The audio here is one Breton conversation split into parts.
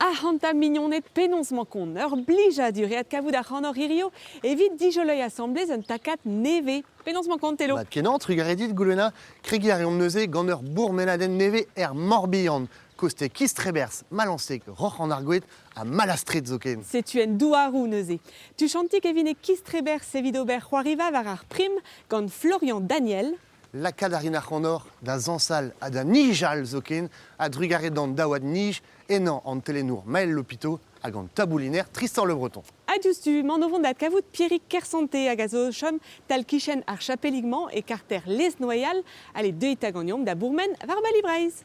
Ac'hanta mignoned, penaos 'mañ kont? Ur blijadur eo adkavout ac'hanoc'h hirio evit dijoloiñ asambles un takad nevez. Penaos 'mañ kont, Telo? Mat-kenañ, trugarez dit, Goulwena. Kregiñ a reomp neuze gant ur bourmenadenn nevez er Morbihan. Koste Kistreberzh, Malanseg, Roc'h-an-Argoed ha Malastred zoken. Setu en douaroù neuze. Tuchantik e vin e Kistreberzh evit ober c'hoariva war ar prim gant Florian Daniel. Lakaat a rin ac'hanoc'h da zañsal ha da nijal zoken a-drugarez d'an daouad nij ennañ an telennour Maël Lhopiteau hag an tabouliner Tristan Le Breton. Ha diouzhtu, 'maon o vont da adkavout Pierrick Kersante hag a zo o chom tal-kichen ar chapelig-mañ e karter Lez-Noyal. Ale, deuit 'ta ganeomp da bourmen war Bali Breizh.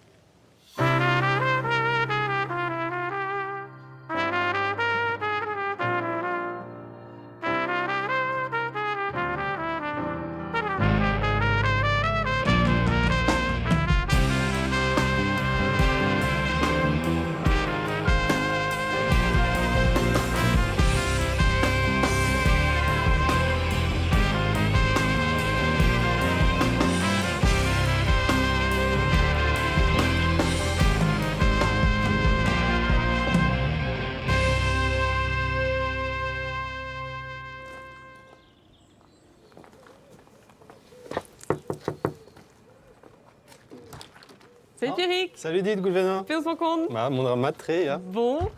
Salut Pierrick. Salut dit, Goulvena. Penaos 'mañ kont? Ma, mont a ra mat-tre, ya. Bon.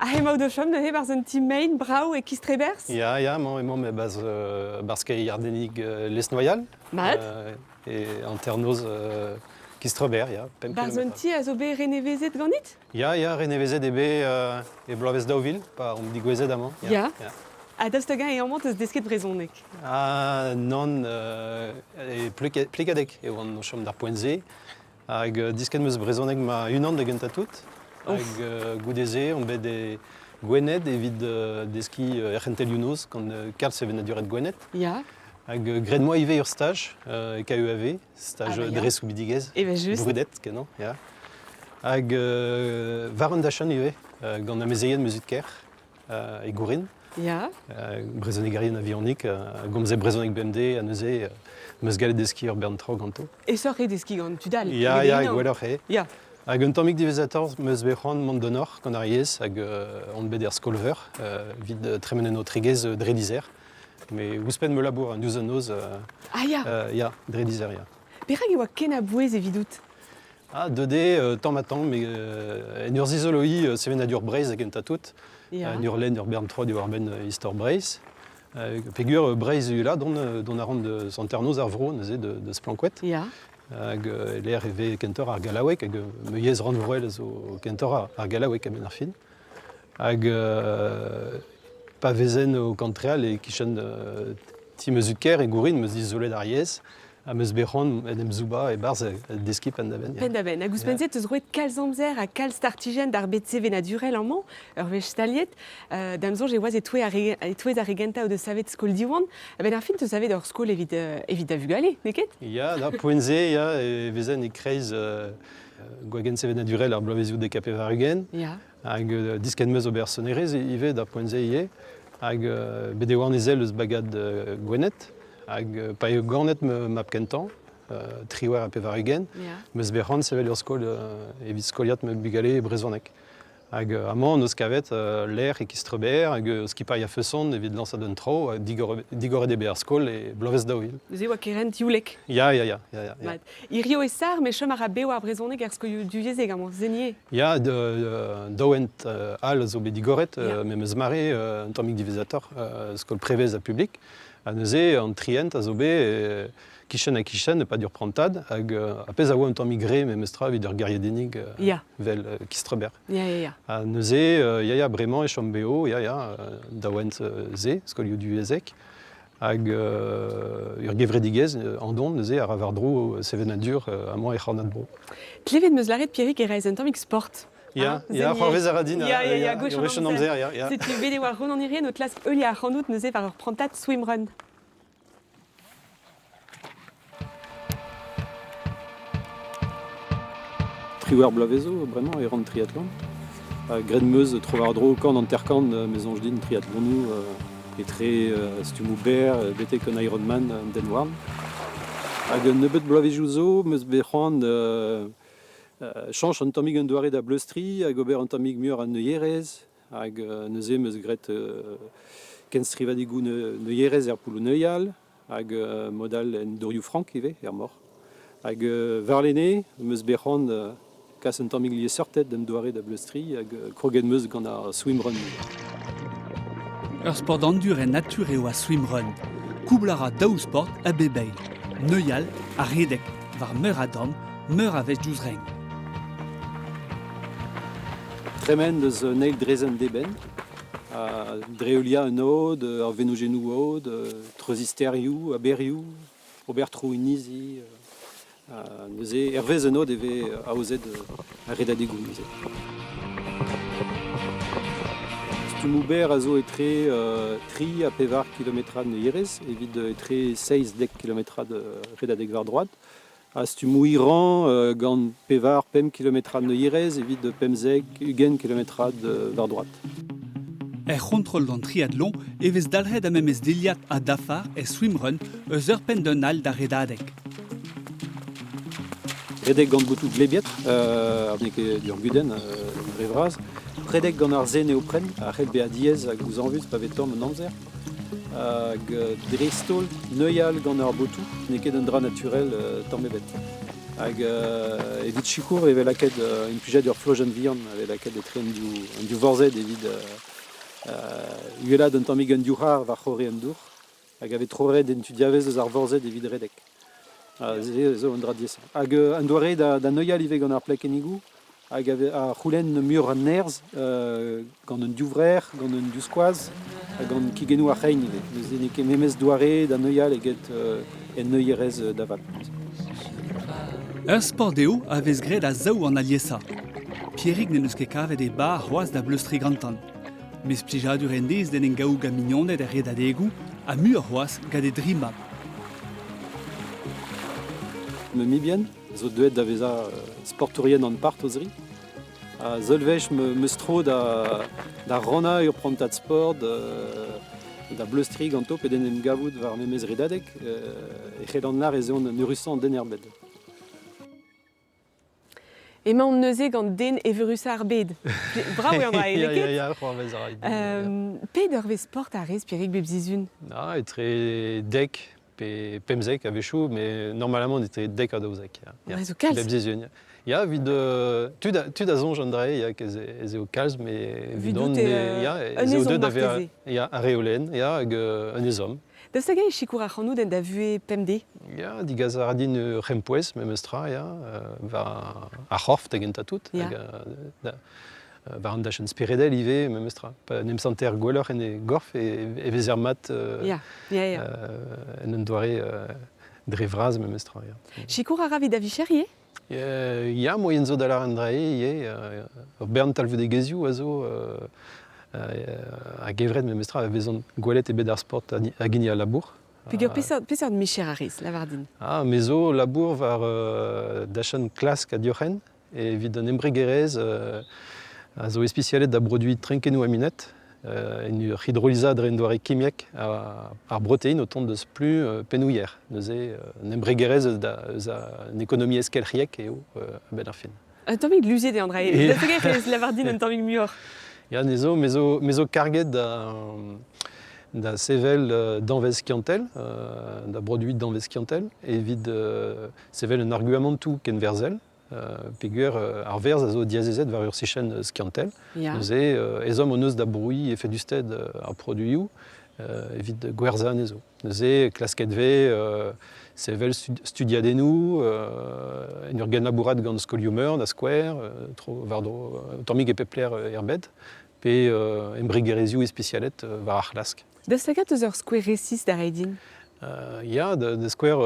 Ha emaout o chom neuze barzh un ti mein brav e Kistreberzh? Ya, ya, emañ emañ barzh barzh kae Ardennig Lesnoyal. Mat. E hanternoz Kistreber, ya, pemp Barzh un kilometrad. ti a zo bet renevezet ganit? Ya, ya, renevezet eo bet e bloavezh 2000, pa omp digouezhet amañ. Ya. Ya, ya. Ha daoust hag-eñ eo amañ 'teus desket brezhoneg? Ah, nann, e Plekadeg e oan o chom d'ar poent-se. Hag disket 'm eus brezhoneg ma-unan da gentañ tout. Hag goude-se on bet e Gwened evit deskiñ er c'hentelioù-noz gant kalz sevenadured Gwened. Ya. Hag graet 'moa ivez ur staj e KEAV, staj Ah bah ya. dre soubidigezh, Evel-just. brudet kenañ, ya. Hag war an dachenn ivez, gant amezeien ma zud-kaer e Gourin. Ya. Brezhonegerien a-vihanik a gomze brezhoneg bemdez ha neuze 'm eus gallet deskiñ ur bern traoù ganto. Aesoc'h eo deskiñ gant tud all. Ya, eget ya, e-unan. gwelloc'h eo. Ya. Hag un tammig diwezhatoc'h 'm eus bet c'hoant mont d'an Nord gant ar yezh hag on bet er skol-veur evit tremen en aotregezh dre dizher. Mais ouzhpenn me labour an diouzh an noz, Ah ya. Ya, dre dizher, ya. Perak e oa ken a-bouez evidout? Ah, deuet eo tamm-ha-tamm, mais en ur zizoloiñ sevenadur Breizh da gentañ tout, en ur lenn ur bern traoù diwar-benn istor Breizh. Peogwir Breizh uhelañ dont, dont a ran deus hanternoz ar vro neuze de, deus Planquet. Hag e-lec'h e vez kentoc'h ar gallaoueg hag ma yezh rannvroel a zo kentoc'h ar gallaoueg a-benn ar fin. Hag pa vezen o kantreal e-kichen ti ma zud-kaer e Gourin, 'm eus dizolet ar yezh ha 'm eus bet c'hoant en em zoubañ e-barzh deskiñ penn-da-benn. Penn-da-benn. Hag ouzhpenn-se, 'teus roet kalz amzer ha kalz startijenn d'ar bed sevenadurel amañ, ur wech staliet. Da'm soñj e oas e-touez ar re, e-touez ar re gentañ o deus savet skol Diwan. A-benn ar fin, 'teus savet ur skol evit, evit da vugale, n'eo ket? Ya, da poent-se, ya, e vezen e-kreiz gwagenn sevenadurel ar bloavezioù 90. Hag diskenn 'meus ober sonerezh ivez d'ar poent-se ivez. Hag bet e oan ezel eus bagad Gwened. Hag pa eo ganet ma mab kentañ, 98, 'meus bet c'hoant sevel ur skol evit skoliad ma bugale e brezhoneg. Hag amañ hon eus kavet lec'h e Kistreber hag skipailh a-feson evit lañsat un tro digoret eo bet ar skol e bloavezh 2000. Neuze e oa kerent youlek. Ya, ya, ya, ya, ya. Mat. Hirio e sar, met chom a ra bev ar brezhoneg er skolioù divyezhek amañ, senier. Ya, daou hent all a zo bet digoret, memes mare, un tammig diwezhatoc'h, skol prevez ha publik. Ha neuze, an tri hent a zo bet kichen ha kichen e-pad ur prantad, hag ar pezh a oa un tammig re memes tra evit ur gêriadennig vel Kistreber. Ya, ya, ya. Ha neuze, ya, ya, bremañ e chom bev, ya, ya, daou hent se, skolioù divyezhek. Hag ur gevredigezh andon neuze a ra war-dro sevenadur amañ e c'hornad-bro. Klevet 'm eus lâret, Pierrick, e raes un tammig sport. Ya, ya, c'hoarvez a ra din. Ya, ya, ya, gwech an amzer. Ya, ya. Setu bet e oa Ronan Hirien o klask heuliañ ac'hanout neuze war ur prantad swimrun. Triwec'h bloavezh zo bremañ e ran triatlon. Graet 'm eus tro-war-dro kant hanter-kant me soñj din triatlonoù etre stummoù berr betek un Ironman un den-houarn. Hag un nebeud bloavezhioù zo 'm eus bet c'hoant Chañch un tammig an doare da bleustriñ hag ober un tammig muioc'h a neuierezh hag neuze 'm eus graet kenstrivadegoù neuierezh er poulloù-neuial hag mod all en dourioù frank ivez er mor. Hag warlene 'm eus bet c'hoant kas un tammig liesseurted d'an doare da bleustriñ hag kroget 'm eus gant ar swimrun. Ur sport andur en natur eo ar swimrun. Koubl a ra daou sport a bep eil, neuial ha redek war meur a damm, meur a wech diouzh renk. Tremen deus un eil drezenn d'eben, ha dre heuliañ un aod, ar wenojennoù aod, treuziñ stêrioù, aberioù, ober tro inizi. Neuze, hervez un aod e vez aozet ar redadegoù neuze. Stummoù berr a zo etre tri ha pevar kilometrad neuierezh evit etre seizh dek kilometrad redadeg war droad. Ha stummoù hirañ gant pevar pemp kilometrad neuierezh evit 15 20 kilometrad war droad. Er c'hontrol d'an triatlon e vez dalc'het ar memes dilhad ha dafar e swimrun eus ur penn d'un all d'ar redadeg. Redek gant botoù glebiet, ar n'eo ket ur gudenn dre vras. Redek gant ar se neopren a c'hell bezañ diaes ha gouzañvus pa vez tomm an amzer. Hag dreist-holl neuial gant ar botoù n'eo ket un dra naturel tamm ebet. Hag evit sikour e vez lakaet implijet ur flojenn vihan a vez lakaet etre an div vorzhed evit uhelaat un tammig an div c'har war-c'horre an dour hag a vez troet en tu diavaez eus ar vorzhed evit redek. Se zo un dra diaesañ. Hag un doare da neuial ivez gant ar plakennigoù hag a c'houlenn muioc'h a nerzh gant un divrec'h, gant un divskoaz ha gant kigennoù ar c'hein ivez. Neuze n'eo ket memes doare da neuial eget en neuierezh da vat. Ur sport eo a vez graet a-zaou an aliesañ. Pierig n'en deus ket kavet e bar c'hoazh da bleustriñ gantan. Mes plijadur en dez d'en em gaout gant mignoned er redadegoù ha muioc'h c'hoazh gant e dri mab. Ma mibien zo deuet da vezañ sportourien ampart o zri. Ha seul wech 'm eus tro da rannañ ur prantad sport, da bleustriñ ganto pe d'en em gavout war memes redadeg, e c'hellan lâr ez eont an eürusañ den er bed. Emaon neuze gant den evurusañ ar bed. Brav eo an dra, Ya, ya, ya, c'hoarvez a ra. Pet eurvezh sport a rez, Pierrick, bep sizhun? Ah, etre 10 pe 15 a-wechoù, mais normalement etre 10 ha 12. Ya. Zo kalz. Bep sizhun. Ya, evit tud a, tud a soñj an dra ya, ez eo kalz, mais evidon, ya, ez eo deuet da vezañ ya, ar reolenn, ya, hag un ezhomm. Daoust hag-eñ e sikour ac'hanout en da vuhez pemdez? Ya, digas a ra din ur c'hempouez memes tra, ya, war ar c'horf da gentañ tout, hag war an dachenn speredel ivez memes tra. Pa en em santer gwelloc'h en e gorf e vezer mat en un doare dre vras memes tra. Ya. Sikour a ra evit da vicher ivez? Ya, moaien zo da lâret an dra-se ivez. Ur bern talvoudegezhioù a zo a-gevret memes tra a vezont gwelet e bed ar sport hag hini al labour. Peger peseurt micher a rez, lavar din? Ah, me zo labour war dachenn klask ha diorren evit un embregerezh a zo ispisialet da broduiñ trenkennoù aminet en ur hidrolizañ dre un doare kimiek ar brotein o tont deus plu pennoù-yer. Neuze un embregerezh eus an ekonomiezh kelc'hiek eo a-benn ar fin. Un tammig luziet eo an dra. Da lavar din un tammig muioc'h. Ya, me zo karget da sevel danvez skiantel, da broduiñ danvez skiantel evit sevel un arguamantoù kenwerzhel peogwir ar verzh a zo diazezet war ur sichenn skiantel. Neuze ezhomm hon eus da brouiñ efedusted ar produioù evit gwerzhañ anezho. Neuze klasket vez sevel studiadennoù en ur genlabourat gant skolioù-meur da skouer, tro war-dro tammig e pep lec'h er bed, pe embregerezhioù ispisialet war ar c'hlask. Daoust hag eus ur skouer resis da reiñ din? Ya, da skouer,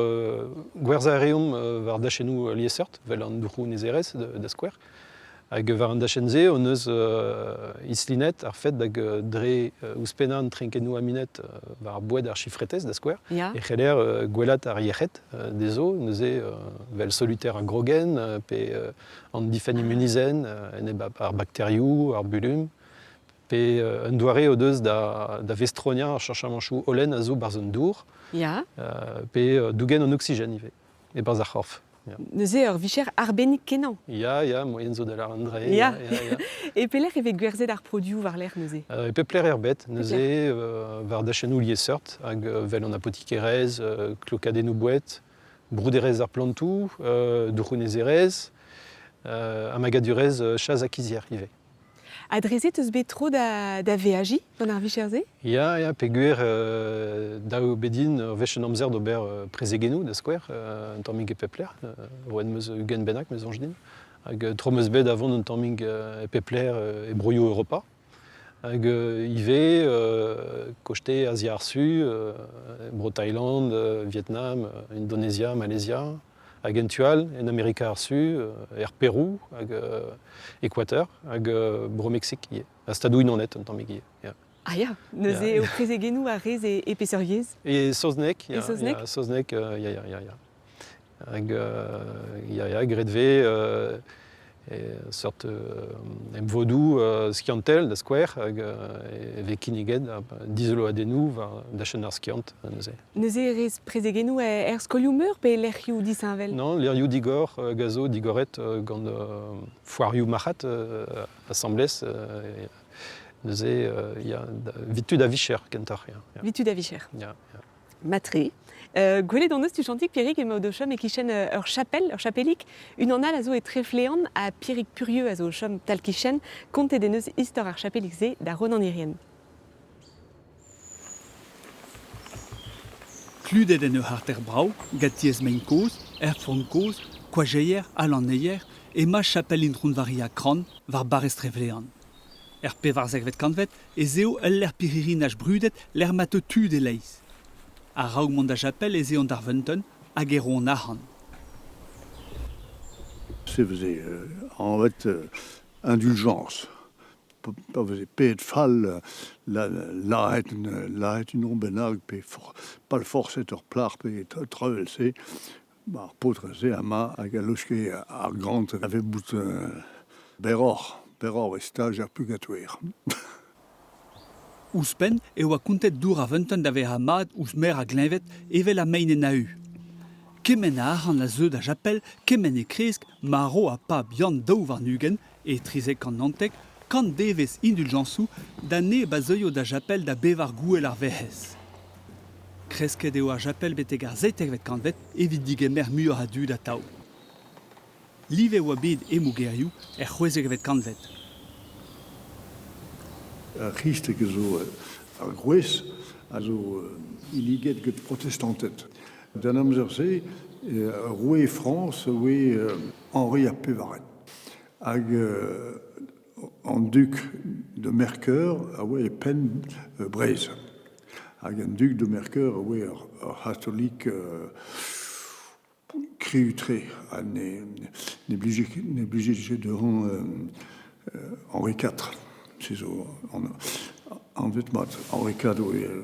gwerzhañ a reomp war dachennoù liesseurt, evel an dourioù-nezerezh da skouer. Hag war an dachenn-se hon eus islinet ar fed hag dre ouzhpennañ an trenkennoù aminet war ar boued ar chifretez da skouer, e c'heller gwelat ar yec'hed dezho, neuze evel solutaer ar grogenn pe an difenn immunizenn enep ar bakterioù, ar bulum, pe un doare o deus da vestroniañ ar cheñchamanchoù holen a zo 'barzh an dour, pe dougen an oksigen ivez e-barzh ar c'horf. Ya. Neuze ur vicher arbennik kenañ. Ya, ya, moien zo da lar an dre. Ya. Ya, ya. E pelec'h e vez gwerzhet ar produoù war-lerc'h neuze? E pep lec'h er bed, neuze, war dachennoù liesseurt, hag vel an apotikerezh, klokadennoù boued, brouderezh ar plantoù, dourc'hounezerezh, ha magadurezh chas ha kizhier ivez. Ha dre-se 'teus bet tro da veajiñ gant ar vicher-se? Ya, ya, peogwir dav eo bet din ur wech an amzer d'ober prezegennoù, da skouer, un tammig e pep lec'h. Roet 'm eus 20 bennak, me soñj din. Hag tro 'm eus bet da vont un tammig e pep lec'h e broioù Europa. Hag ivez koste Azia ar Su, bro Thaïland, Vietnam, Indonezia, Malaysia, hag en tu all, en Amerika ar Su, er Perou, hag Equateur, hag bro Meksik ivez. Ha Stadoù-Unanet un tammig ivez. Ya. Ah ya, neuze eo prezegennoù ar rez e peseurt yezh? E saozneg, ya. E saozneg? Ya, saozneg, ya, ya, ya, ya. Hag ya, ya, graet vez seurt emvodoù skiantel da skouer hag e vez kinniget dizoloadennoù war dachenn ar skiant neuze. Neuze e rez prezegennoù er skolioù-meur pe lec'hioù disheñvel? Non, lec'hioù digor hag a zo digoret gant foarioù marc'had asambles. Neuze ya, evit tud a vicher kentoc'h. Ya, ya. Evit tud a vicher. Ya, ya. Matre. Gwelet hon eus tuchantik Pierig emaout o chom e-kichen ur chapel, ur chapelig. Unan all a zo e Treflean ha Pierig Purieux a zo o chom tal-kichen. Kontet en deus istor ar chapelig-se da Ronan Hirrien. Kludet en ur c'harter brav, gant tiez mein kozh, er font kozh, koajeier ha lanneier, emañ chapel Intron-Varia Krann war barrez Treflean. Er pevarzekvet kantved ez eo ul lec'h pirc'hirinaj brudet lec'h ma teu tud e-leizh. A-raok mont da chapel ez eont d'ar feunteun hag e roont arc'hant. Se veze anvet indulgence. Pa veze paeet fall lazhet lazhet unan bennak pe palforset ur plac'h pe traoù evel-se, ar paotr-se amañ hag a laoske argant a vez bout berroc'h, berroc'h e staj ar purgatoer. Ouzhpenn e oa kontet dour ar feunteun da vezañ mat ouzh meur a gleñved evel ar mein en AU. Kement a arc'hant a zeu da chapel, kement e kresk marv ha pab Yann XXII e 1319 kant devezh induljañsoù da neb a zeuio da chapel da bevar gouel ar Werc'hez. Kresket eo ar chapel betek ar seitekvet kantved evit digemer muioc'h a dud atav. Live e oa bet he mogerioù er c'hwezekvet kantved. Ar C'hristeg a zo ar groez a zo hilliget get protestanted. D'an amzer-se, roue Frañs a oe Henri ar Pevared. Hag an dug de Mercœur a oa e penn Breizh. Hag an dug de Mercœur a oa ur c'hatolik Kriu-tre ha ne blije ne blije ket dezhañ Henri IV. Se zo anvet mat. Henri IV eo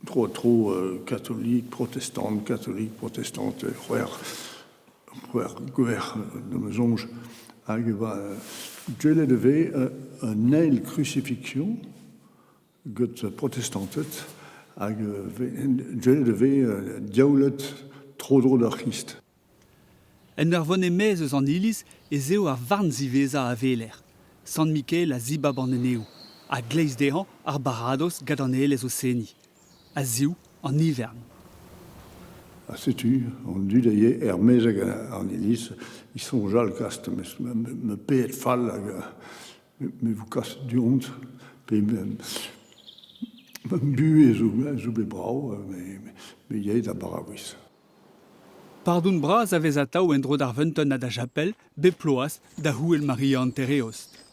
tro-ha-tro katolik, protestant, katolik, protestant, c'hwec'h c'hwec'h gwerc'h da ma soñj. Hag e oa gwelet e vez un eil crucifixion Get protestanted hag gwelet e vez diaouled tro-dro d'ar C'hrist. En ur vont e-maez eus an iliz ez eo ar varn ziwezhañ a weler. Sant Mikael a zibab an eneoù, a-gleiz dezhañ ar baradoz gant an aelez o seniñ, a-ziv an ivern. Ha setu an dud a ye er-maez ag an iliz, i soñjal kast me paeet fall hag Me vo kaset du-hont pe ma buhez zo bet brav, me yay da Baraguiz. Pardon bras a vez atav en-dro d'ar feunteun ha da chapel, bep ploaz, da c'houel Maria Hantereost.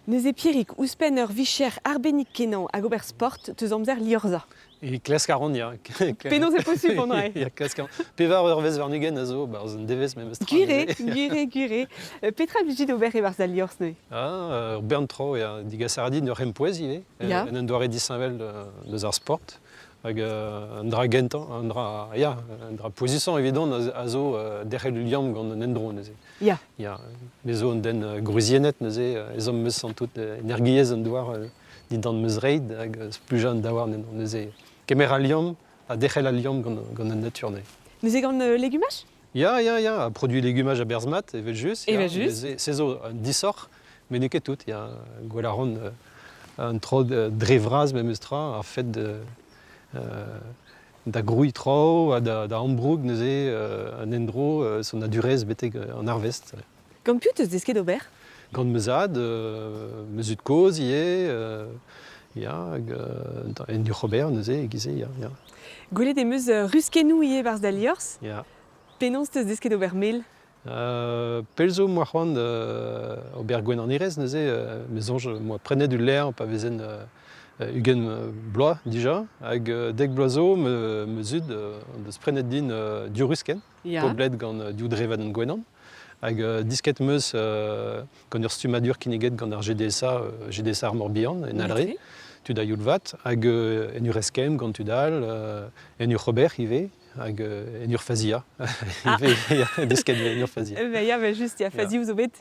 Neuze Pierig, ouzhpenn ur vicher arbennik-kenañ hag ober sport, 'teus amzer liorzhañ. E klask a ran, ya. Penaos eo posupl an dra-se? Ya, klask a ran. Pevar eurvezh warn-ugent a zo 'barzh un devezh memes tra. Gwir eo, gwir eo, gwir eo. Petra 'blij dit ober e-barzh al liorzh neuze? Ah, ur bern traoù, ya. Digas a ra din ur c'hempouez ivez, Ya. en un doare disheñvel deus ar sport. Hag an dra gentañ, an dra, ya, an dra pouezusañ evidon a zo derc'hel ul liamm gant an endro neuze. Ya. Ya, me zo un den gwriziennet neuze, ezhomm 'm eus santout energiezh an douar dindan ma zreid hag splujañ an daouarn ennañ neuze. Kemer al liamm a dec'hel al liamm gant an natur ne. Neuze gant legumaj? Ya, ya, ya, a produit legumaj a berzh-mat, evel just. Evel just. Se zo un disoc'h, met n'eo ket tout. Ya, gwell a ran un tro dre vras memes tra, ar fed da grouiñ traoù ha da ambroug neuze an endro son adurezh betek an arvest. Gant piv teus desket ober? Gant ma zad, ma zud-kozh ivez, ya, hag en ur ober neuze e-giz-se, ya, ya. Gwelet em eus ruskennoù ivez 'barzh da liorzh. Ya. Penaos teus desket ober mel? Pell zo 'moa c'hoant ober gwenanerezh neuze, me soñj 'moa prenet ul levr pa vezen 20 bloaz dija, hag 10 bloaz zo ma zud en deus prenet din div ruskenn, poblet gant div drevadenn gwenan. Hag disket 'm eus gant ur stummadur kinniget gant ar GDSA, GDSA ar Morbihan, en Alre, tud a youl vat, hag en ur eskemm gant tud all, en ur ober ivez, hag en ur faziañ. Ivez, desket en ur faziañ. Ben ya, ben just, ya, fazioù zo bet.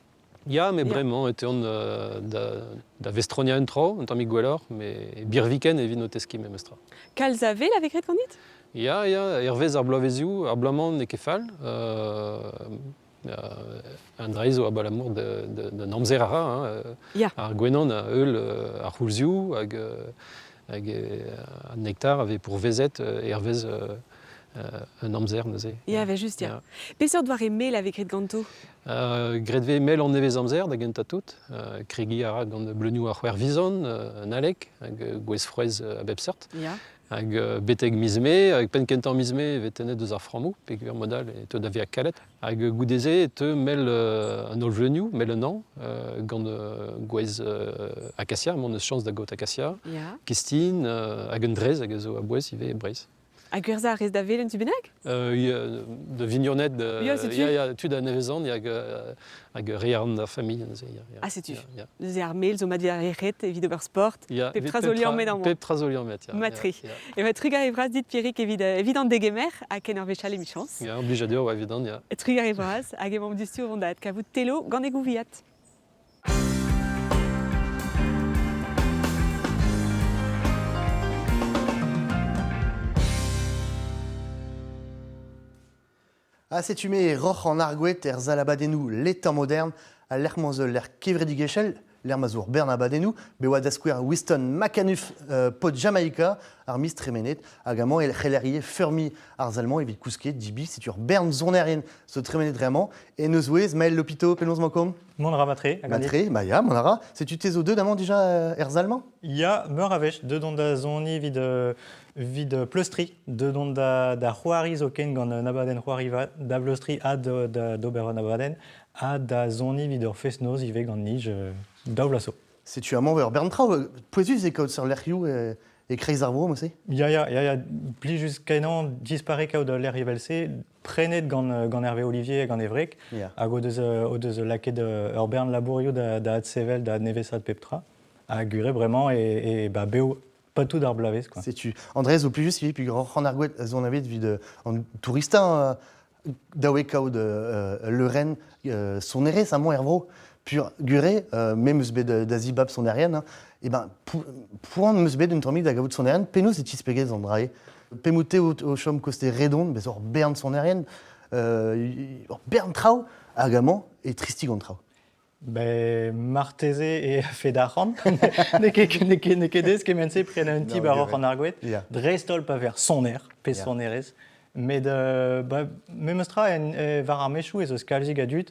Ya, met bremañ e teuont da vestroniañ un tro, un tammig gwelloc'h, met birviken evit o teskiñ memes tra. Kalz a vel a vez graet ganit? Ya, ya, hervez ar bloavezioù, ar bloaz-mañ n'eo ket fall. An dra zo abalamour d'an amzer a ra. Hein. Ar gwenan a heul ar c'houlzioù hag an nektar a vez pourvezet hervez un amzer neuze. Ya, evel just, ya. Peseurt doare mel a vez graet ganto? Graet vez mel an nevez-amzer da gentañ tout. Kregiñ a ra gant bleunioù ar c'hwervizon, an haleg, hag gwez frouezh a bep seurt. Hag betek miz Mae, hag penn kentañ miz Mae e vez tennet eus ar frammoù, peogwir mod all e teu da vezañ kalet. Hag goude-se e teu mel an holl vleunioù, mel un hañv, gant gwez akasia, m'hon eus chañs da gaout akasia, kistin, hag un drez hag a zo a-bouez ivez e Breizh. Ha gwerzhañ a rez da wel un tu bennak? Da vignoned, Ya, setu. ya, ya, tud a nevezan hag re a ran da familh neuze. Ya, ya. Ah, setu. Ya, ya. Neuze ar mel zo mat evit ar yec'hed, evit ober sport. Ya, Pep tra zo liammet amañ. Pep tra zo liammet, ya. Mat-tre. Ya, E va trugarez vras dit, Pierrick, evit an degemer ha ken ur wech all emichañs. Ya, blijadur oa evidon, ya. Trugarez vras hag emaomp diouzhtu o vont da adkavout Telo gant e gouviad. Ha setu me roc'h an Argouet er sal-abadennoù L'étang moderne, al lec'h-mañ zo ul lec'h kevredigezhel, lec'h ma zo ur bern abadennoù, bet oa da skouer Winston McAnuff paotr Jamaika, ar miz tremenet, hag amañ e c'heller ivez feurmiñ ar sal-mañ evit kousket, dibi, setu ur bern sonerien zo tremenet dre amañ. En o zouez, Maël Lopito, penaos 'mañ kont? Mont a ra matre. Matre, bah ya, mont a ra. Setu te zo deuet amañ dija er sal-mañ? Ya, meur a wech, deuet on da soniñ evit pleustriñ, deuet on da c'hoari zoken gant un abadenn c'hoariva, da bleustriñ ha d'ober un abadenn, ha da soniñ evit ur fest-noz ivez gant nij daou vloaz zo. Setu amañ ur bern traoù. Pouezus eo kaout seurt lec'hioù e-kreiz ar vro, mod-se? Ya, plijus kenañ dispare kaout ul lec'h evel-se, prenet gant Hervé Olivier hag gant e wreg, hag o deus lakaet ur bern labourioù da adsevel, da adnevesaat pep tra. Ha gwir eo bremañ e ba bev pas tout ar bloavezh, quoi. Setu André zo plijus ivez peogwir oc'h an Argouet zo anavezet evit an touristañ dav eo kaout leurenn sonerezh amañ er vro. Pur gure, me 'm eus bet da zibab sonerien, hein, e ben poan 'm eus bet un tammig da gavout sonerien, penaos e tisplegez an dra-se? P'emaout-te o chom koste Redon, bez ur bern sonerien, ur bern traoù, hag amañ e tristig an traoù. Ben, marteze e fed arc'hant. N'eo ket aes kement-se prenañ un ti war an Argouet. Dreist-holl pa vez soner, pe sonerezh. Met ba, memes tra war ar mechoù ez eus kalzik a dud.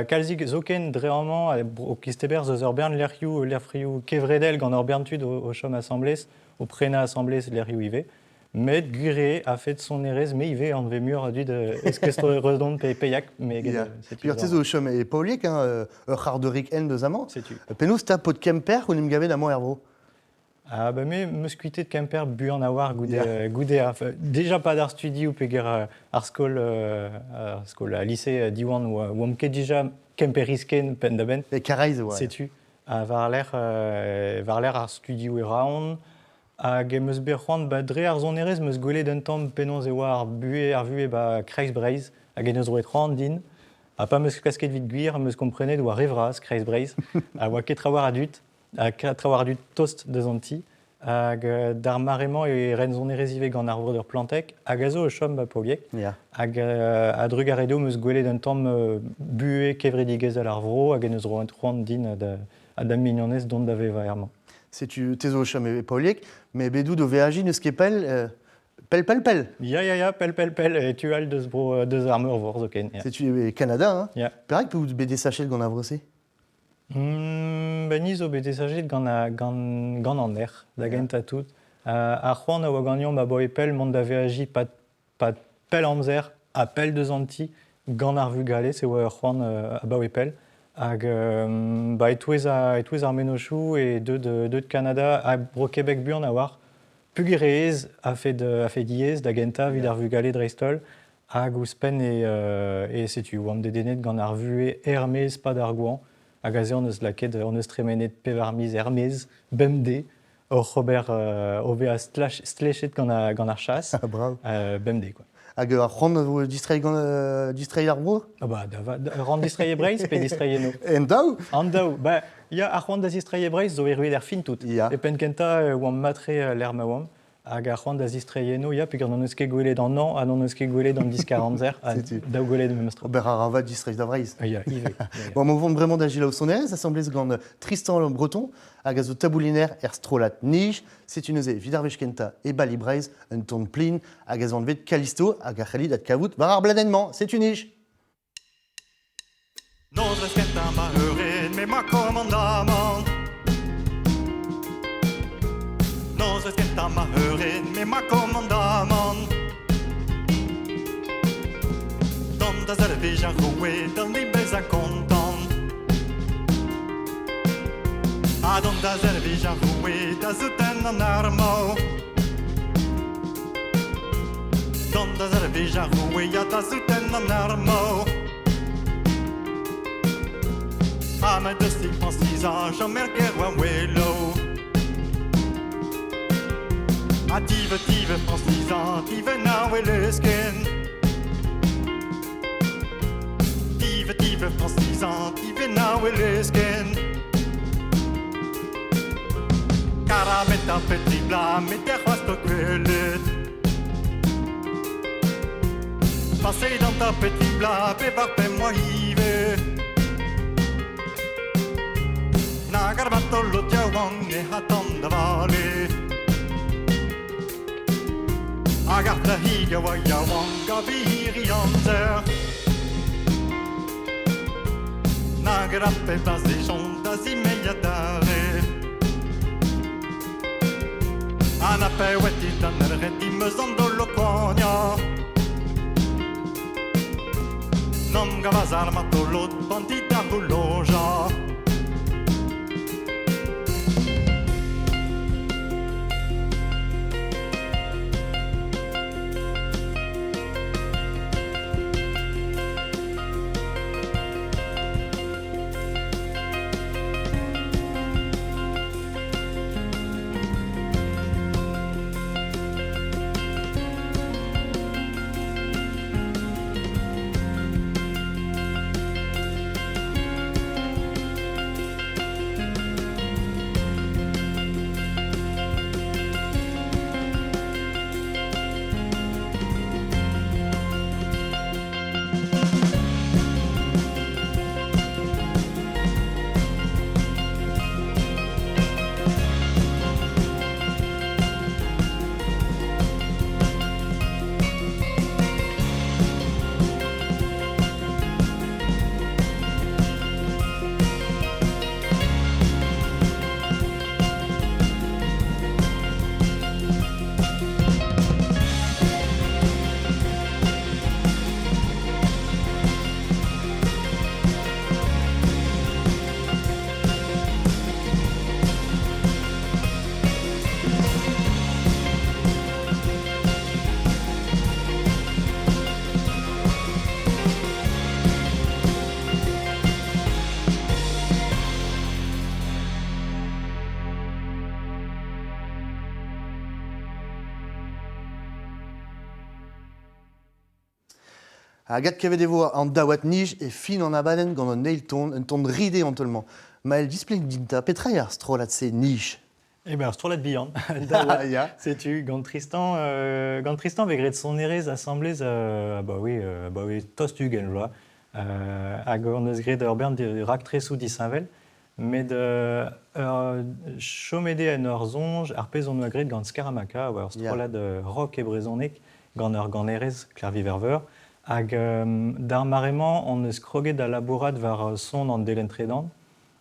Kalzik zoken dre amañ o Kisteber eus ur bern lec'hioù kevredel gant ur bern tud o chom asambles, o prenañ asambles lec'hioù ivez. Met gwir eo a-fet sonerezh, me ivez anvez muioc'h a dud eus Redon pe Peillac. Mais Ya. Puis te zo o chom e Paolieg, hein, ur c'hardeurig hent deus amañ. Setu. Penaos 'ta paotr Kemper on em gavet amañ er vro? Ah bah me 'm eus kuitaet Kemper buan a-walc'h goude déjà pas d'ar studioù peogwir ar skol a lise Diwan oamp ket dija Kemperiz ken penn-da-benn. E Karaez e oa. Setu. Ha war-lerc'h ar studioù e Roazhon hag em eus bet c'hoant ba dre ar sonerezh 'm eus gwelet un tamm penaos e oa ar vuhez ba Kreiz Breizh hag en deus roet c'hoant din. Ha pa 'm eus klasket evit gwir 'm eus komprenet oa re vras Kreiz Breizh ha oa ket trawalc'h a dud ha trawalc'h a dud tost deus an ti. Hag d'ar mare-mañ e ren sonerezh ivez gant ar vreudeur Plantec hag a zo o chom ba Paolieg. Ya. Hag a drugarez dezho 'm eus gwelet un tamm buhez kevredigezhel ar vro hag en deus roet c'hoant din ha da'm mignonez dont da vevañ er-mañ. Setu te zo o chom e Paolieg, met bet out o veajiñ n'eus ket pell, pell, pell, pell. Ya, ya, ya, pell, pell, pell, e tu all deus bro, deus ar meurvor zoken. Ya. Setu e Kanada, hein. Ya. Perak out bet desachet gant ar vro-se? Ben ni zo bet desachet gant, gant, gant an erc'h, da gentañ tout. Ar c'hoant a oa ganeomp abaoe pell mont da veajiñ pad, pad pell amzer ha pell deus an ti gant ar vugale, se oa ur c'hoant abaoe pell. Hag ba, e-touez, e-touez ar mennozhioù e deuet, deuet Kanada ha Bro-Québec buan a-walc'h. Peogwir eo a-fed, a-fed yezh da gentañ evit ar vugale dreist-holl hag ouzhpenn e, e setu oamp dedennet gant ar vuhez er-maez pad ar goañv hag aze hon eus lakaet hon eus tremenet pevar miz er-maez bemdez oc'h ober o vezañ stlechet gant, gant ar chas. Ah, brav. Bemdez quoi. Hag ar c'hoant a vo distreiñ gant distreiñ ar vro? Ah bah, da, ran distreiñ e Breizh pe distreiñ eno? En daou? An daou. Bah, ya, ar c'hoant da zistreiñ e Breizh zo erruet er fin tout. Ya. E penn kentañ e oamp mat-tre lec'h ma oamp. Hag ar c'hoant da zistreiñ eno, ya, peogwir n'hon eus ket gwelet an hañv ha n'hon eus ket gwelet an diskar-amzer, ha daou gwelet memes tra. Ober a ra vat distreiñ da Vreizh. Ya, ivez. Ya, ya. Bon, on vont bremañ da selaou sonerezh asambles gant Tristan Le Breton hag a zo tabouliner er strollad Nij. Setu neuze evit ar wech kentañ e Bali Breizh un ton plin hag a zo anvet Callisto hag a c'hellit adkavout war ar bladenn-mañ. Setu Nij! Nozvezh kentañ ma eured me ma komandamant. Nozvezh kentañ ma eured me ma komandamant. Dont da servij ar roue d'an bezañ kontant. Ha dont da servij ar roue da souten an armoù. Dont da servij ar roue ya da souten an armoù. Ha ma deus ti Frañsizañ Jean-Merc war welo. Ha tive tive Frañsizañ tive na welez ken. Tive tive Frañsizañ tive na welez ken. Karamet ar petri bla met er c'hoazh to gwelet. Passet an ta petri bla pevar pemp moa ivez. Nag ar batolot yaouank ne c'hatan da vale. Hag ar plac'hig a oa yaouank a viri amzer. Nag ar pevar zejont da zimeiñ adarre. Ha na peouetit an ret dimeus an dolo koaniañ. N'am gavas ar martolod bandit da c'houlojañ. Hag adkavet e vo an daouad nij e fin an abadenn gant an eil ton, un ton ride an taol-mañ. Maël, displeg din 'ta, petra eo ar strollad-se nij? E ben, ar strollad bihan. Ya. Setu, gant Tristan, gant Tristan vez graet sonerezh asambles, bah oui, bah oui, tost ugent vloaz. Hag hon eus graet ur bern raktresoù disheñvel, met ur chomet eo en ur soñj ar pezh hon oa graet gant Scaramaka, a oa ur strollad rock e brezhoneg gant ur ganerez, Klervi Verveur. Hag d'ar mare-mañ hon eus kroget da labourat war son an delenn tredan,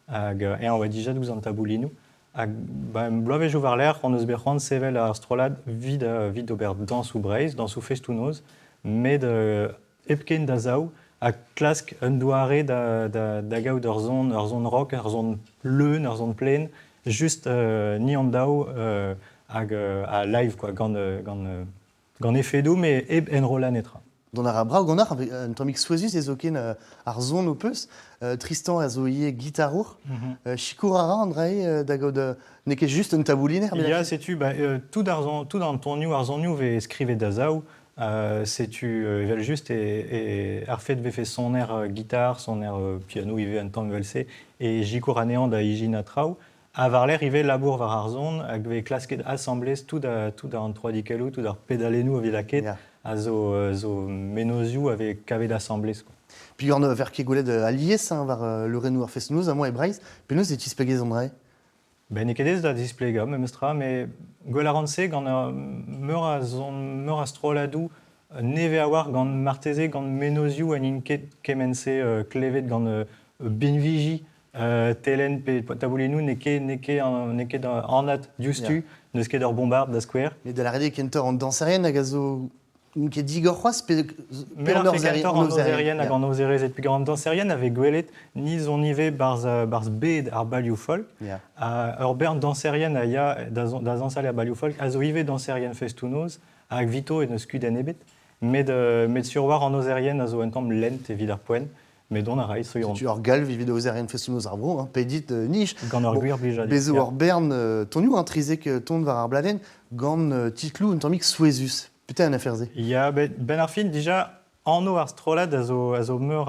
hag eñ a oa dija ouzh an taboulinoù. Hag ba, bloavezhioù war-lerc'h hon eus bet c'hoant sevel ar strollad evit ober dañsoù Breizh, dañsoù festoù-noz, met hepken da zaou, ha klask un doare da gaout ur son rock, ur son leun, ur son plen, just ni an daou hag a live quoi, gant efedoù, met hep enrollañ netra. Dont a ra brav ganeoc'h, un tammig souezhus eo zoken ar son ho peus. Tristan a zo ivez gitarour. Sikour a ra an dra-se da gaout n'eo ket just un tabouliner. Ya, setu, bah, tout ar son, tout an tonioù, ar sonioù vez skrivet da zaou. Setu evel-just e ar fet vefe soner gitar, soner piano ivez un tamm evel-se, e sikour anezhañ da ijinañ traoù. Ha war-lerc'h ivez labour war ar son hag vez klasket asambles tout tout an troadikelloù, tout ar pedalennoù a vez lakaet a zo mennozhioù a vez kavet asambles, quoi. Puis gant ver ket gwelet alies hein, war leurennoù ar fest-noz amañ e Breizh, penaos e tisplegez an dra-se? Ben n'eo ket aes da displegañ memestra, met gwell a ran se gant meur a son, meur a strolladoù nevez a-walc'h gant marteze gant mennozhioù ha n'int ket kement-se klevet gant binviji telenn pe taboulinoù n'eo ket n'eo ket n'eo ket anat diouzhtu, n'eus ket ur bombard da skouer. Met da lâret eo kentoc'h an dañserien hag a zo n'int ket digor c'hoazh pe an aozerien hag an aozerezed peogwir an dañserien a vez gwelet ni zon ivez barzh bed ar balioù folk. Ur bern dañserien a ya da dañsal er balioù folk a zo ivez dañserien festoù-noz hag Vito en deus kudenn ebet. Met sur war an aozerien a zo un tamm lent evit ar poent. Met dont a ray soiron. Setu ur galv evit aozerien festoù-noz ar vro, hein, pedit nij. Gant ur gwir blijadur. Bez zo ur bern tonioù, hein, 13 ton war ar bladenn, gant titloù un tammig souezhus. Petra an afer-se? Ya, ben ar fin, dija, anv ar strollad a zo meur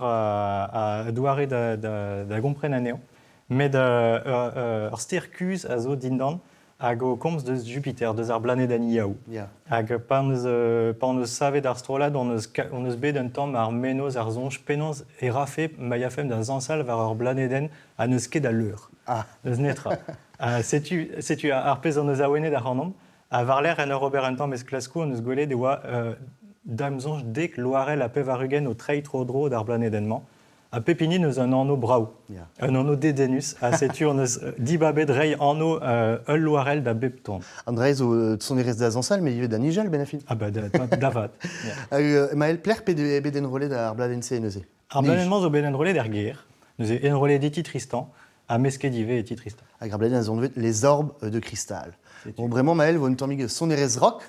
a doare da gompren anezhañ. Met ur ster kuzh a zo dindan hag o komz deus Jupiter, deus ar blanedenn Yaou. Hag pa hon eus savet ar strollad, hon eus bet un tamm ar mennozh, ar soñj penaos e rafe ma yafemp da zañsal war ur blanedenn ha n'eus ket a leur. N'eus netra. Setu ar pezh hon eus awenet ac'hanomp. Ha war-lerc'h en ur ober un tamm esklaskoù hon eus gwelet e oa da'm soñj 10 loarell ha 80 o treiñ tro-dro d'ar blanedenn-mañ. Ha pep hini n'eus un anv brav, un anv dedennus, ha setu hon eus dibabet reiñ anv ul loarell da bep ton. An dra zo sonerezh da zañsal, met ivez da nijal, ben a fin. Ah bah da vat. Maël Plec'h pe bet enrollet ar bladenn-se neuze? Ar bladenn-mañ zo bet enrollet er gêr. Neuze enrollet e ti Tristan, ha mesket ivez e ti Tristan. Hag ar bladenn a zo anvet Les Orbes de Cristal. Bon, bremañ, Maël, vo un tammig sonerezh rock.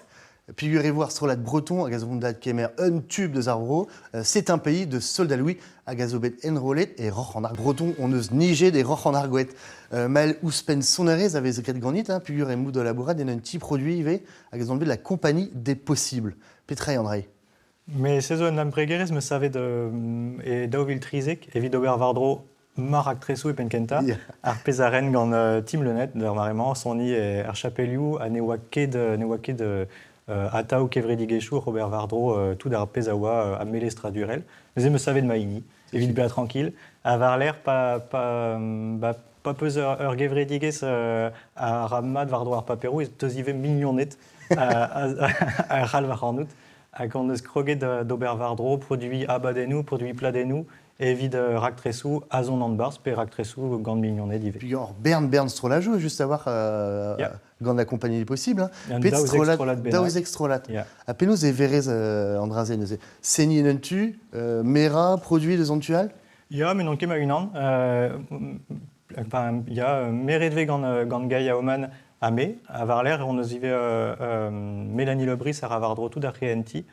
Figurez-vous ar strollad breton hag a zo vont da kemer un tube deus ar vro. C'est un pays de Soldat Louis hag a zo bet enrollet e Roc'h an Ar Breton on eus nijet e Roc'h an Argoed. Maël ouzhpenn sonerezh a vez graet ganit, hein, pugur emaout da labourat en un ti produit ivez hag a zo anvet la Compagnie des Possibles. Petra eo an dra-se? Mais se zo un embregerezh 'm eus savet e 2013 evit ober war-dro ma raktresoù e penn-kentañ. Ar pezh a ren gant Tim Le Net d'ar mare-mañ, soniñ er chapelioù ha ne oa ket ne oa ket atav kevredigezhioù oc'h ober war-dro tout ar pezh a oa a melestradurel. Neuze 'm eus savet ma hini evit bezañ tranquille. Ha war-lerc'h pa pa ba pa peus ur gevredigezh a ra mat war-dro ar paperoù ez teus ivez mignoned a c'hall ac'hanout. Hag hon eus kroget d'ober war-dro produiñ abadennoù, produiñ pladennoù evit raktresoù azon an barzh pe raktresoù gant mignoned ivez. Puis ur bern strollajoù just a-walc'h gant la compagnie des possibles. Hein. Pet strollad, 12 strollad. Ha penaos e verez an dra-se neuze? Seniñ en un tu, merañ, produiñ deus an tu all? Ya, met n'on ket ma-unan. Ya, meret vez gant Gaïa Oman ha me. Ha war-lerc'h hon eus ivez Mélanie Lebris a ra war-dro tout ar c'hehentiñ.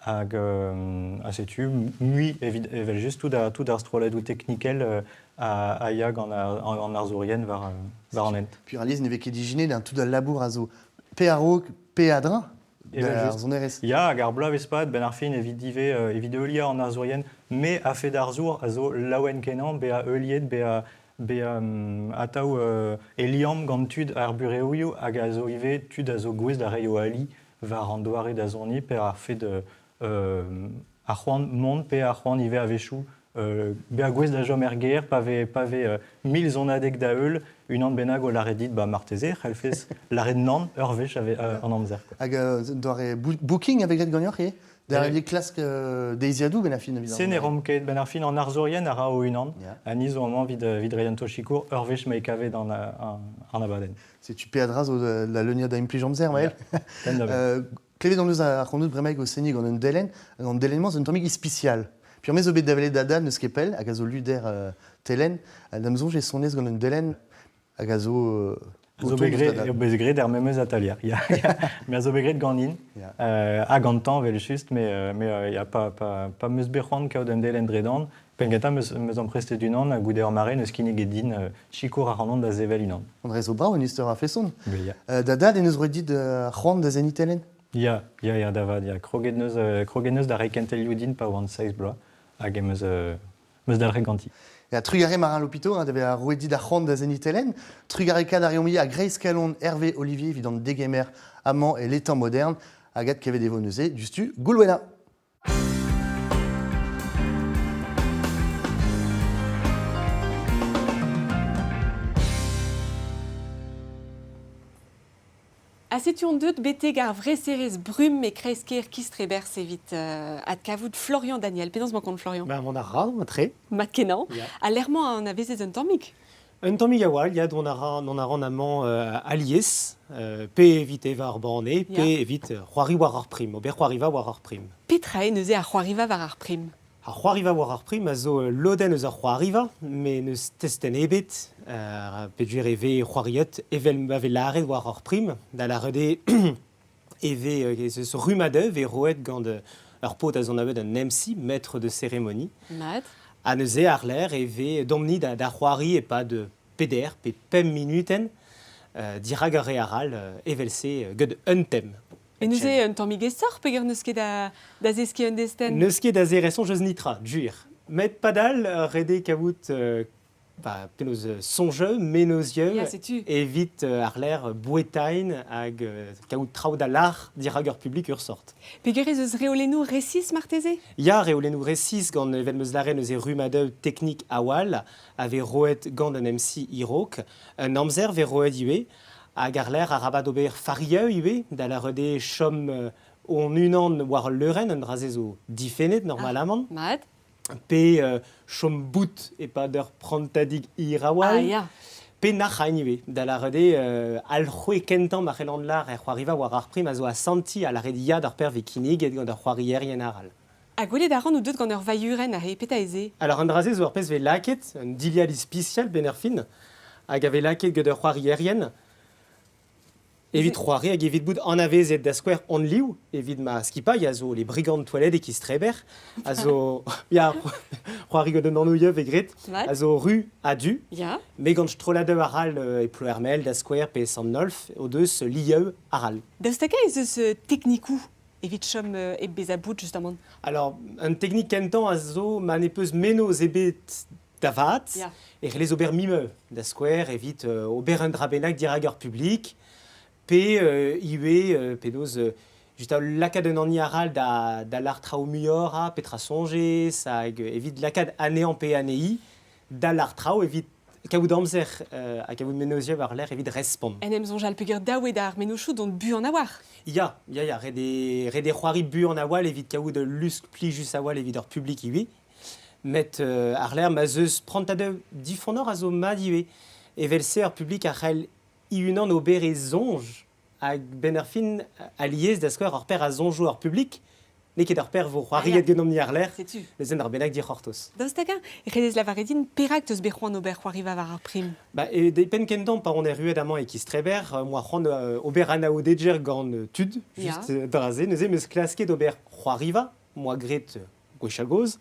Hag ha setu mui evit evel-just tout tout ar strolladoù teknikel a ya gant an arzourien war an hent. Puis alies ne vez ket ijinet un tout al labour a zo pe a-raok pe a-dreñv ar sonerezh. Ya, hag ar bloavezh-pad, benn ar fin, evit ivez evit heuliañ an arzourien, me a-fet arzour a zo laouen-kenañ bezañ heuliet, bezañ Be atav e liamm gant tud ar bureoioù hag a zo ivez tud a zo gouest da reiñ o ali war an doare da soniñ pe ar fed ar c'hoant mont pe ar c'hoant ivez a-wechoù bezañ gouest da chom er gêr pa vez pa vez mil sonadeg da heul unan bennak o lâret dit ba marteze e c'hellfes lâret nann ur wech an amzer. Quoi. Hag doare booking a vez graet ganeoc'h ivez? Da klask deiziadoù ben ar fin evit Se ne rom ket ben ar fin an arzourien a ra o-unan. Ha ni zo amañ evit evit reiñ un taol sikour ur wech ma e kavet an an abadenn. Setu peadra zo da leuniañ da implij amzer, Maël. Klevet hon eus ar c'hondout bremaik o seniñ gant un delenn, hag an delenn-mañ zo un tammig ispisial. Puis me zo bet da welet da dad n'eus ket pell, hag a zo luder telenn, ha da'm soñj e sonez gant un delenn hag a zo... zo bet graet, bet graet er memes atalier. Ya, ya. Me a zo bet graet ganin, ha gantañ evel-just, mais, mais ya, pa, pa, pa 'm eus bet c'hoant kaout un delenn dre-dan, penn-gentañ 'm eus amprestet unan, ha goude ur mare n'eus kinniget din sikour ac'hanon da sevel unan. André zo brav un istor a-feson. Da dad en deus roet dit c'hoant da seniñ telenn? Ya, ya, ya, da vat, ya. Kroget neus, kroget neus da reiñ kentelioù din pa oan seizh bloaz, hag em eus, meus dalc'het ganti. Ya, trugarez Marin Lopito hein, da vezañ roet dit ar c'hoant da seniñ telenn. Trugarekaat a reomp ivez a-greiz-kalon Hervé Olivier evit an degemer amañ e L'étang moderne. Hag adkevet e vo neuze diouzhtu Goulwena. Ha setu on deuet betek ar vreserezh Brum e kreiz-kêr Kistreberzh evit adkavout Florian Daniel. Penaos emañ kont Florian? Ben, mont a ra, tre. Mat-kenañ. Ha lec'h-mañ anavezet un tammig? Un tammig a-walc'h, ya, dont a ra, dont a ran amañ alies, pe evit evañ ar banne, pe evit c'hoari war ar prim, ober c'hoariva war ar prim. Petra eo neuze ar c'hoariva war ar prim? Ar c'hoariva war ar prim a zo ul lodenn eus ar c'hoariva, met n'eus testenn ebet, peogwir e vez c'hoariet evel ma vez lâret war ar prim, da lâret eo e vez ez eus rummadoù vez roet gant ur paotr a zon un MC, maître de cérémonie. Mat. Ha neuze àr-lerc'h e vez domp-ni da, da c'hoari e-pad peder pe pemp minutenn dirak ar re arall evel-se gant un tem. E neuze un tammig aesoc'h peogwir n'eus ket da, da zeskiñ un destenn? N'eus ket da zeresoñj eus nitra, gwir. Met padal, ret eo kaout ba, penaos soñjeu, mennozhieu Ya, setu. evit àr-lerc'h bouetain hag kaout traoù da lâr dirak ur publik ur sort. Peogwir ez eus reolennoù resis marteze? Ya, reolennoù resis gant evel 'm eus lâret neuze rummadoù teknik a-walc'h a vez roet gant an MC e-raok. Un amzer vez roet ivez Hag àr-lerc'h arabat ober farioù ivez, da lâret eo chom hon-unan war al leurenn, an dra-se zo difennet normalamant. Ah, mat. Pe chom bout e-pad ur prantadig hir a-walc'h. Ah, ya. Pe nac'hañ ivez, da lâret eo alc'hwez kentañ ma c'hellan lâr er c'hoariva war ar prim a zo asantiñ ha lâret ya d'ar perv e kinniget gant ar c'hoarierien arall. Ha gwelet a ran out deut gant ur vailhurenn aze, petra eo se? Alors an dra-se zo ur pezh 'vez lakaet, un dilhad ispisial 'benn ar fin, hag a vez lakaet gant ur c'hoarierien evit c'hoari hag evit bout anavezet da skouer hon liv evit ma skipailh a zo les brigands toilettes e Kistreber a zo ya c'hoari gant un anv vez graet a zo ru ha du Ya. met gant strolladoù arall e Ploermel da skouer pe Sant-Nolf o deus lieu arall. Daoust hag-eñ ez eus teknikoù evit chom hep bezañ bout justamant? Alors, un teknik kentañ a zo ma ne peus mennozh ebet da vat, e c'hellez ober mimeu, da skouer, evit ober un dra bennak dirak ur publik, pe ivez penaos just lakaat un hani arall da, da lâr traoù muioc'h, ha petra soñjez, hag evit lakaat anezhañ pe anezhi da lâr traoù evit kaout amzer ha kaout mennozhioù war-lerc'h evit respont. En em soñjal peogwir dav eo d'ar mennozhioù dont buan a-walc'h. Ya, ya, ya, ret eo, ret eo c'hoari buan a-walc'h evit kaout ul lusk plijus a-walc'h evit ur publik ivez. Met àr-lerc'h ma 'z eus prantadoù difonnoc'h a zo mat ivez. Evel-se ar publik a c'hell e-unan ober e soñj hag benn ar fin alies da skouer ur paer a soñjoù ar publik n'eo ket ur paer vo c'hoariet ganeomp-ni àr-lerc'h Setu. neuze ar bennak dic'hortoz. Daoust hag-eñ e c'hellez lavaret din perak 'teus bet c'hoant ober c'hoariva war ar prim? Ba, e penn kentañ pa on erruet amañ e Kistreber, moa c'hoant ober anaoudegezh gant tud, just dra-se. Neuze 'm eus klasket ober c'hoariva, moa graet gwechall-gozh,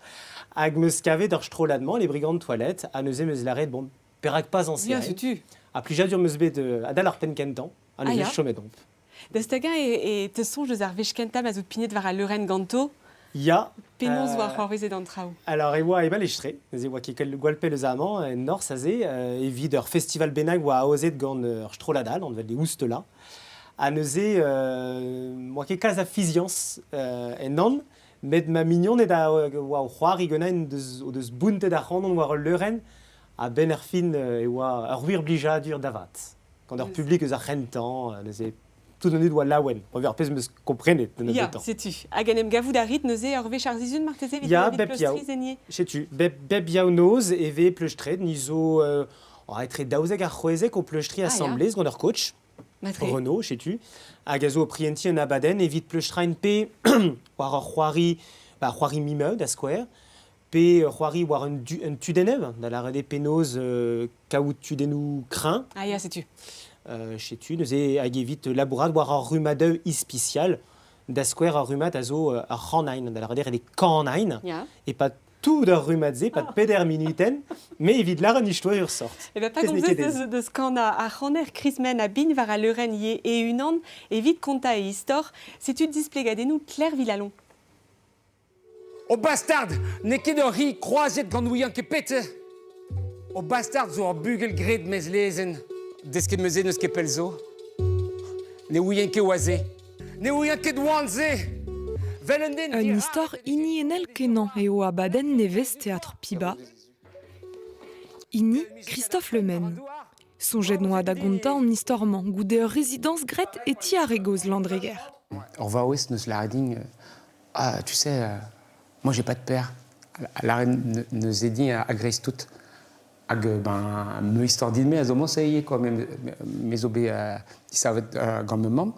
hag 'm eus kavet ur strollad-mañ, les Brigands de Toilette, ha neuze 'm eus lâret, bon, perak pas añseal? Ya, setu. Ha plijadur 'm eus bet adal ar penn kentañ, ha neuze chomet omp. Daoust hag-eñ e, e teus soñj eus ar wech kentañ ma 'z out pignet war al leurenn ganto? Ya. Penaos oa c'hoarvezet an traoù? Alors e oa ebal estre, neuze oa ket gwall pell eus amañ, en norzh aze, evit ur festival bennak oa aozet gant ur strollad all, anvet les Oustela. Ha neuze, oa ket kalz a fiziañs ennon, met ma mignoned a oa o c'hoari ganin o deus bountet ac'hanon war ul leurenn, a-benn ar fin e oa ur wir blijadur da vat. Gant ur publik eus ar c'hentañ, neuze tout an dud oa laouen. War ar pezh 'm eus komprenet da Ya, setu. Hag en em gavout a rit neuze ur wech ar sizhun marteze evit Ya, bep yaou. Setu, bep yaou noz e vez pleustret. Ni zo etre 12 ha 16 o pleustriñ asambles gant ur coach. Renaud, setu, hag a zo o prientiñ un abadenn evit pleustrañ pe war ur c'hoari, ba, c'hoari mimeu da skouer, pe c'hoari war un, un tudenn, da lâret eo penaos kaout tudennoù kreñv. Ah ya, setu. Setu, neuze, hag evit labourat war ur rummadoù ispisial, da skouer ur rummad a zo ur c'hanain, da lâret eo kanain, e-pad tout ar rummad-se, pad peder minutenn, me evit lâret un istoer ur sort. Eh ben, pa gomzez deus kanañ ar c'haner Krismen a bign war al leurenn ivez e-unan evit kontañ e istor, setu displegadennoù Claire Villalon. O bastard! N'eo ket ur c'hi kroaziet gant ouiañ ket pet. O bastard zo ur bugel graet 'maez lezenn. Desket 'meus se n'eus ket pell zo. Ne ouien ket oa se. Ne ouien ket oan se. Vel un den Un istor hiniennel kenañ eo abadenn nevez Teatr Piba. Hini Christophe Le Men. Soñjet 'noa da gontañ an istor-mañ goude ur rezidañs graet e ti ar re gozh Landreger. Ur vaouez 'neus lâret din Ah, tu sais, moi j'ai pas de père. Lâret 'neus dit a-greiz-tout. Hag ben, me istor din-me a zo mañs quoi, me zo bet disavet gant ma mamm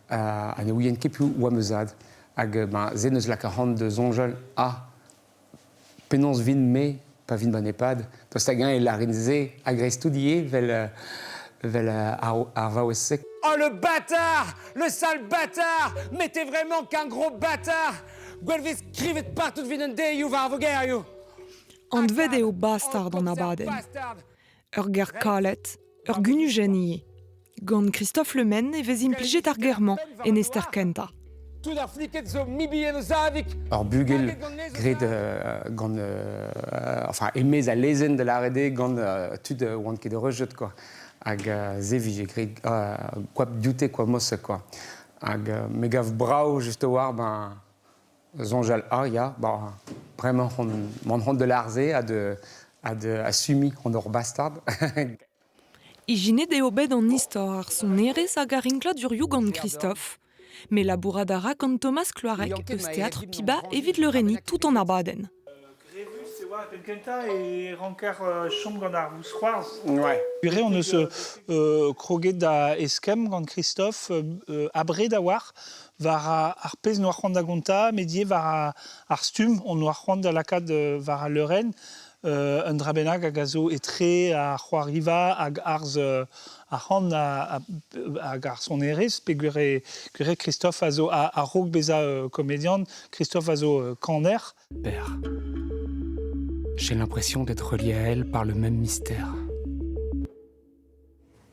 ha ne ouien ket piv oa ma zad. Hag ben, se 'neus lakaet ac'hann da soñjal ah, penaos 'vin-me pa vin ban EHPAD. Daoust hag-eñ e lârin se a-greiz-tout ivez 'vel, vel ar vaouez-se. Oh le bâtard! Le sale bâtard! Mais t'es vraiment qu'un gros bâtard! Gwell 'vez skrivet partout 'vit un deioù war ar vogerioù! Anvet eo Bastard an abadenn. Ur ger kalet, ur gunujenn ivez. Gant Christophe Le Men e vez implijet ar ger-mañ en ester kentañ. Tout ar fliked zo mibien o zavig. Ur bugel graet gant enfin e-maez al lezenn da lâret eo gant tud oant ket rejet quoi. Hag se vije graet goap dioute quoi mosse quoi. Hag me gav brav just a-walc'h ben soñjal ah ya ba bremañ on m'an c'hoant de lâr-se ha de ha de assumiñ on ur bastard. Ijinet eo bet an istor ar sonerezh hag ar rinkladurioù gant Christophe. Met labourat a ra gant Thomas Cloarec eus Teatr Piba evit leurenniñ tout an abadenn. Grevus e oa ar penn-kentañ e ranker chom gant ar vousc'hoarzh. Ouais. Purée, on eus kroget da eskemm gant Christophe abred a-walc'h war ar pezh 'noa c'hoant da gontañ, met ivez war ar stumm on noa c'hoant da lakaat war al leurenn. Un dra bennak hag a zo etre ar c'hoariva hag arz ar c'han hag ar sonerezh peogwir eo Christophe a zo a-raok bezañ komedian, Christophe a zo kaner. Père. J'ai l'impression d'être relié à elle par le même mystère.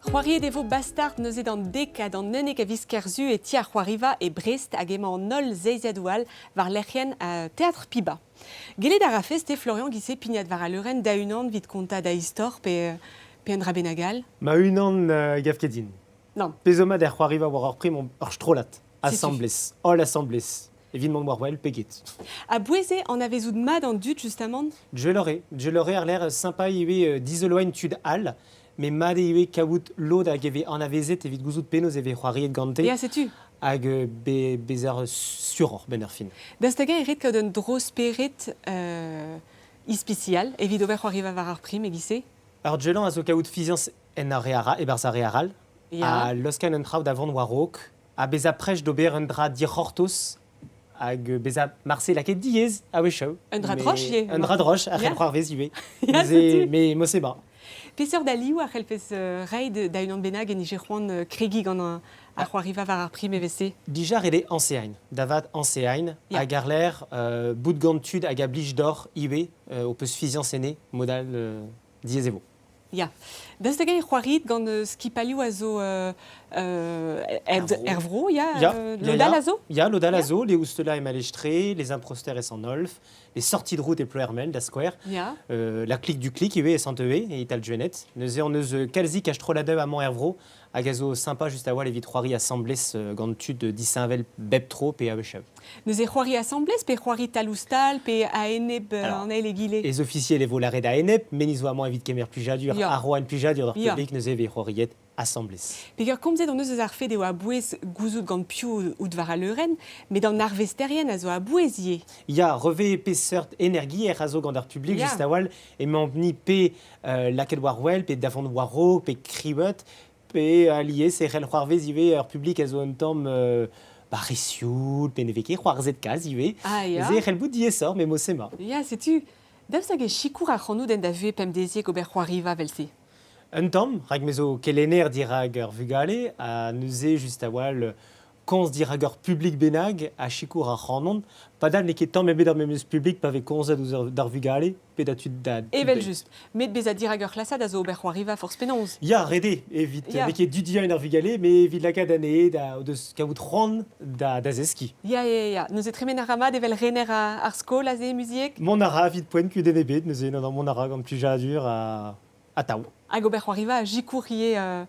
C'hoariet e vo Bastard neuze d'an dek ha d'an 11 a viz Kerzu e ti ar c'hoariva e Brest hag emañ an holl zeiziadoù all war lec'hienn Teatr Piba. Gellet a rafes te Florian Guisset pignat war al leurenn da-unan evit kontañ da istor pe, pe un dra bennak all? Ma-unan gav ket din. Nann. Pezh zo mat er c'hoariva war ur prim ur strollad, asambles, holl asambles, evit mont war wel pe get. A-bouez eo anavezout mat an dud justamant? Gwelloc'h eo. Gwelloc'h eo àr-lerc'h sympa ivez dizoloiñ tud all Met mat eo ivez kaout lod hag e vez anavezet evit gouzout penaos e vez c'hoariet gante. Ya, setu. Hag bezañ suroc'h 'benn ar fin. Daoust hag-eñ e ret kaout un dro-spered ispisial evit ober c'hoariva war ar prim e-giz-se? Ar gwellañ a zo kaout fiziañs en ar re arall, e-barzh ar re arall, ha laosken an traoù da vont war-raok, ha bezañ prest d'ober un dra dic'hortoz hag bezañ marse lakaet diaes a-wechoù. Un dra droch ivez. Un dra droch a c'hell c'hoarvez ivez. Mais mo c'est pas. Peseurt alioù a c'hellfes reiñ da unan bennak en ije c'hoant kregiñ gant ar c'hoariva war ar prim evel-se? Dija ret eo añseain, da vat añseain, hag àr-lerc'h bout gant tud hag a blij deoc'h ivez, ho peus fiziañs enne, mod all diaes e vo. Ya. Daoust hag eñ c'hoariit gant skipalioù a zo er vro, ya, Ya, lodal a zo? Ya, lodal a zo, les Oustela e Malestre, les Improsters e Sant-Nolf, les sorties de route e Ploermel, da skouer. Ya. La clique du clic ivez e Sant-Eue, e Ital Juenet. Neuze on eus kalzik a strolladeù amañ er vro, hag a zo sympa just a-walh evit c'hoari asambles gant tud disheñvel bep tro pe a-wechoù. Neuze c'hoari asambles pe c'hoari tal-ouzh-tal pe a-enep an eil egile? Ez ofisiel e vo lâret a-enep, met ni zo amañ evit kemer plijadur, ha roañ plijadur d'ar publik neuze e vez c'hoariet asambles. Peger komzet hon eus eus ar fed eo a-bouez gouzout gant piv out war al leurenn, met an arvesterien a zo a-bouez ivez. Ya, revez peseurt energiezh a zo gant ar publik just a-walh emaomp-ni pe lakaet war-wel, pe da vont war-raok, pe krivet, pe alies e c'hell c'hoarvez ivez ur publik a zo un tamm ba re sioul, pe ne vez ket c'hoarzhet kalz ivez. Ah, ya. Neuze e c'hell bout diaesoc'h, met mod-se emañ. Ya, setu. Daoust hag e sikour ac'hanout en da vuhez pemdeziek ober c'hoariva evel-se? Un tamm, rak me zo kelenner dirak ar vugale, ha neuze just a-walh komz dirak ur publik bennak a sikour ac'hanon. Padal n'eo ket tamm ebet ar memes publik pa vez komzet ouzh d'ar vugale pe da tud da Evel-just. Met bezañ dirak ur c'hlasad a zo ober c'hoariva forzh penaos. Ya, ret eo evit n'eo ket dudiañ ar vugale, met evit lakaat anezhe da o deus kaout c'hoant da, da zeskiñ. Ya, ya, ya. Neuze tremen a ra mat evel rener ar skol aze, Muziek? Mont a ra evit poent kudenn ebet, neuze non, mont a ra gant plijadur ha atav. Hag ober c'hoariva a sikour ivez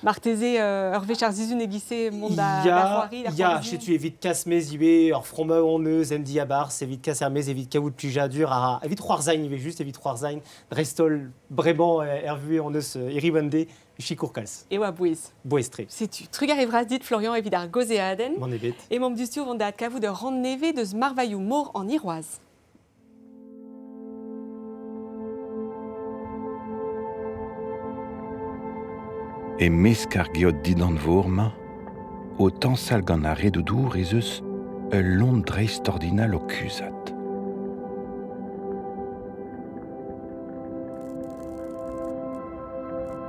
marteze ur wech ar sizhun e-giz-se mont da, da c'hoari, da Ya, setu evit kas mez ivez, ur frommañ hon eus en diabarzh, evit kas er-maez, evit kaout plijadur, ha evit c'hoarzhain ivez, just evit c'hoarzhain, dreist-holl bremañ er vuhez hon eus hiriv an deiz, sikour kalz. Eo a-bouez. Bouez-tre. Setu, trugarez vras dit Florian evit ar gaozeadenn. Mann ebet. Emaomp diouzhtu o vont da adkavout ur rann nevez deus Marvailhoù mor an Hirwazh. E-mesk ar geot dindan-vor-mañ, o tañsal gant ar redoù-dour ez eus ul loen dreistordinal o kuzhat.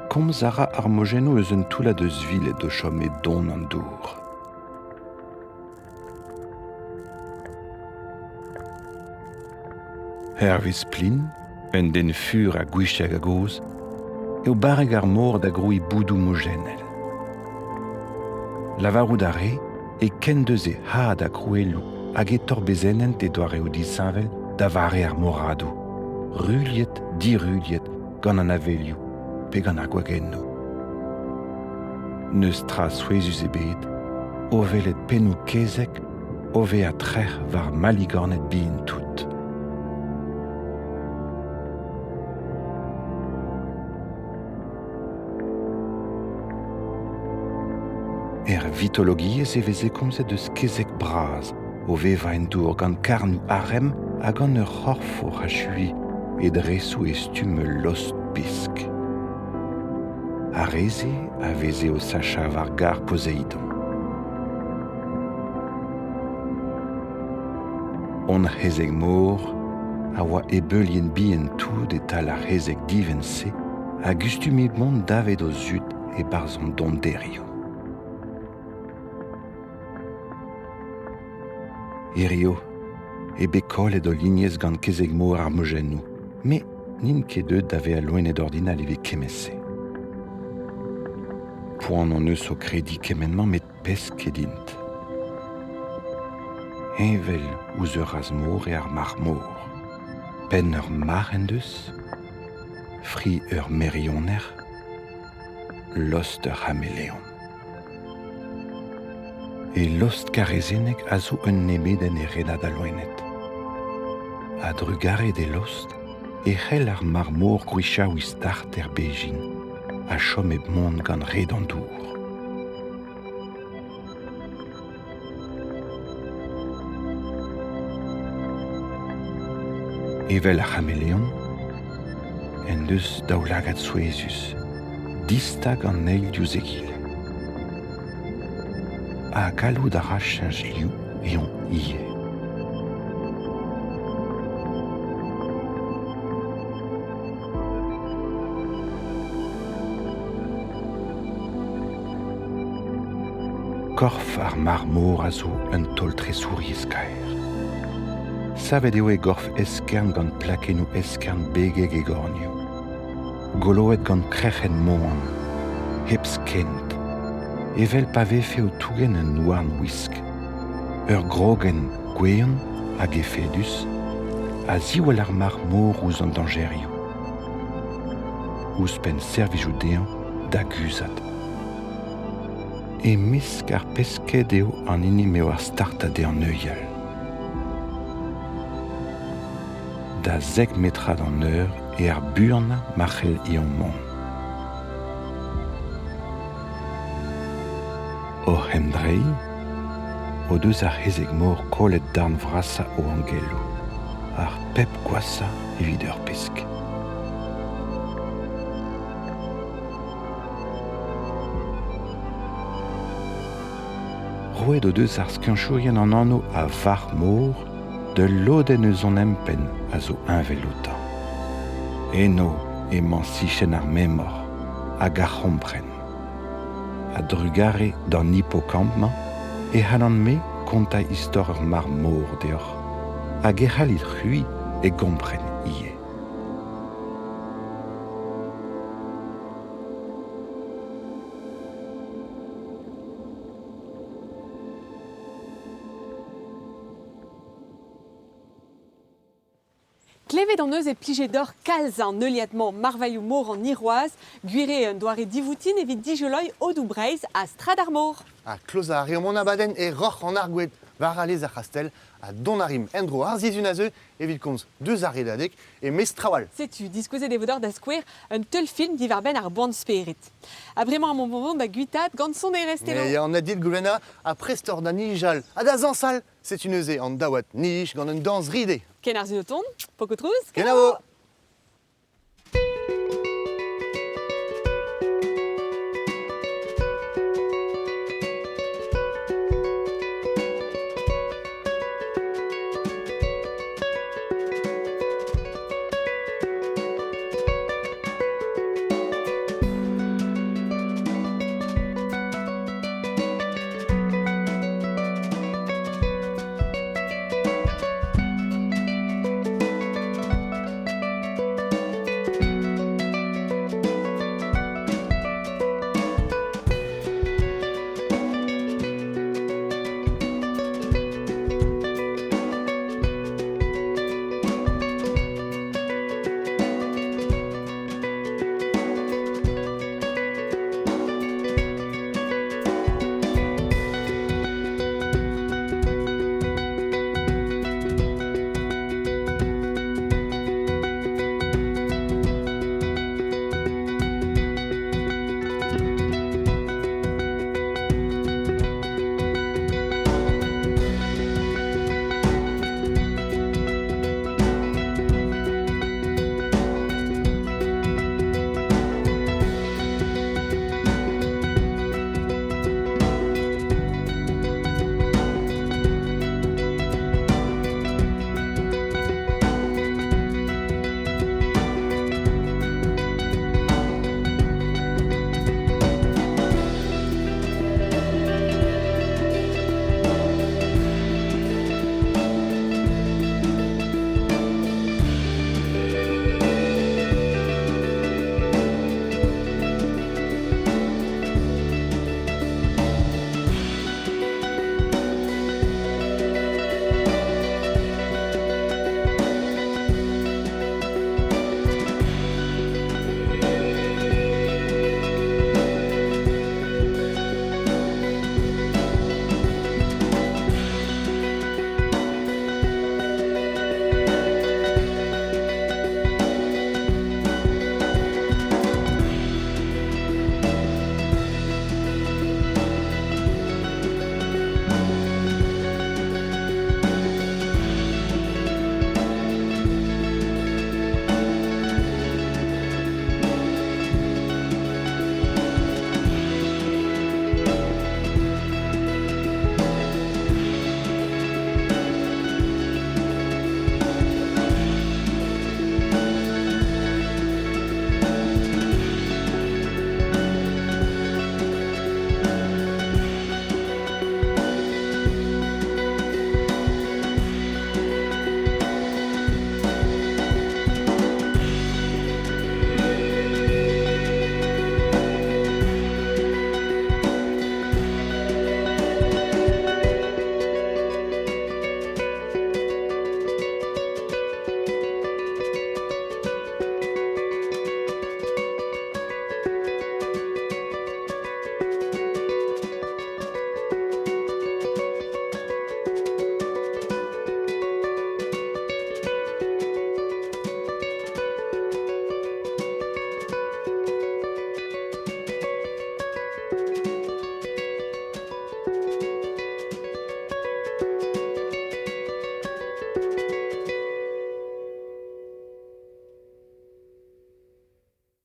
Komz a ra ar mojennoù eus un toullad euzhviled o chom e don an dour. Hervez Plin, un den fur ha gwicheg a-gozh, eo barrek ar mor da grouiñ boudoù mojennel. Lavarout a rae e kendeuze had ha krouelloù hag e torbezennent e doareoù disheñvel da vare ar moradoù, ruilhet, diruilhet gant an avelioù pe gant ar gwagennoù. N'eus tra souezhus ebet o welet pennoù kezeg o vezañ trec'h war maligorned bihan tout. Er vitologiezh e veze komzet eus kezeg bras o vevañ en dour gant karnoù arem ha gant ur c'horf oc'h achuiñ e dresoù e stumm ul lost pesk. Ar re-se a veze o sachañ war gar Poseidon. Hon c'hezeg-mor a oa ebeulien bihan-tout e-tal ar c'hezeg divent-se a gustume mont davet o zud e-barzh an donderioù. Hirio eo bet kollet o lignez gant kezeg-mor ar mojennoù, met n'int ket deuet da vezañ loened ordinal evit kement-se. Poan hon eus o krediñ kement-mañ met pesked int. Heñvel ouzh ur razh-mor eo ar marc'h-mor. Penn ur marc'h en deus, fri ur merioner, lost ur c'hameleon. E lost karrezennek a zo un nemedenn e renad al loened. A-drugarez d'e lost e c'hell ar marc'h-mor gwrichaouiñ start er bezhin ha chom hep mont gant red an dour. Evel ar c'hameleon en deus daoulagad souezhus, distag an eil diouzh egile. Ha gallout a ra cheñch liv eñ ivez. Korf ar marc'h-mor a zo un taol-tresouriezh kaer. Savet eo e gorf eskern gant plakennoù eskern begek e gornioù. Goloet gant krec'hen moan, hep skent, evel pa vefe o tougen un houarn wisk. Ur grogenn gwean hag efedus, a ziwall ar mar mor ouzh an dañjerioù. Ouzhpenn servijoù dezhañ da guzhat. E-mesk ar pesked eo an hini m'eo ar startañ dezhañ neuial. Da zek metrad an eur eo ar buanañ ma c'hell eñ mont. Oc'h emdreiñ o deus ar c'hezeg-mor kollet darn vrasañ o angelloù, ar pep gwashañ evit ur pesk. Roet o deus ar skianchourien an anv a varc'h-mor d'ul lodenn eus hon empenn a zo heñvel outañ. Eno emañ sichenn ar memor hag ar c'hompren. A-drugarez d'an hipokamp-mañ e c'hallan-me kontañ istor ur marc'h-mor deoc'h hag e c'hallit-c'hwi e gompren ivez. Klevet hon eus e plije deoc'h kalz an heuliad-mañ Marvailhoù mor an Hirwazh, gwir eo un doare divoutin evit dijoloiñ odoù Breizh ha strad ar mor. Ha klozañ a reomp hon abadenn e Roc'h an Argoed war alez ar c'hastell ha dont a rimp en-dro ar sizhun a zeu evit komz deus ar Redadeg e-maez traoù all. Setu, diskouezet e vo deoc'h da skouer un teulfilm diwar-benn ar boan-spered. Ha bremañ emaomp o vont da guitaat gant sonerezh Telo. Ya, an Adil Goulenna ha prest oc'h da nijal ha da zañsal. Setu neuze an daouad nij gant un dañs ride. Ken ar o tont, poko trouz. Kenavo!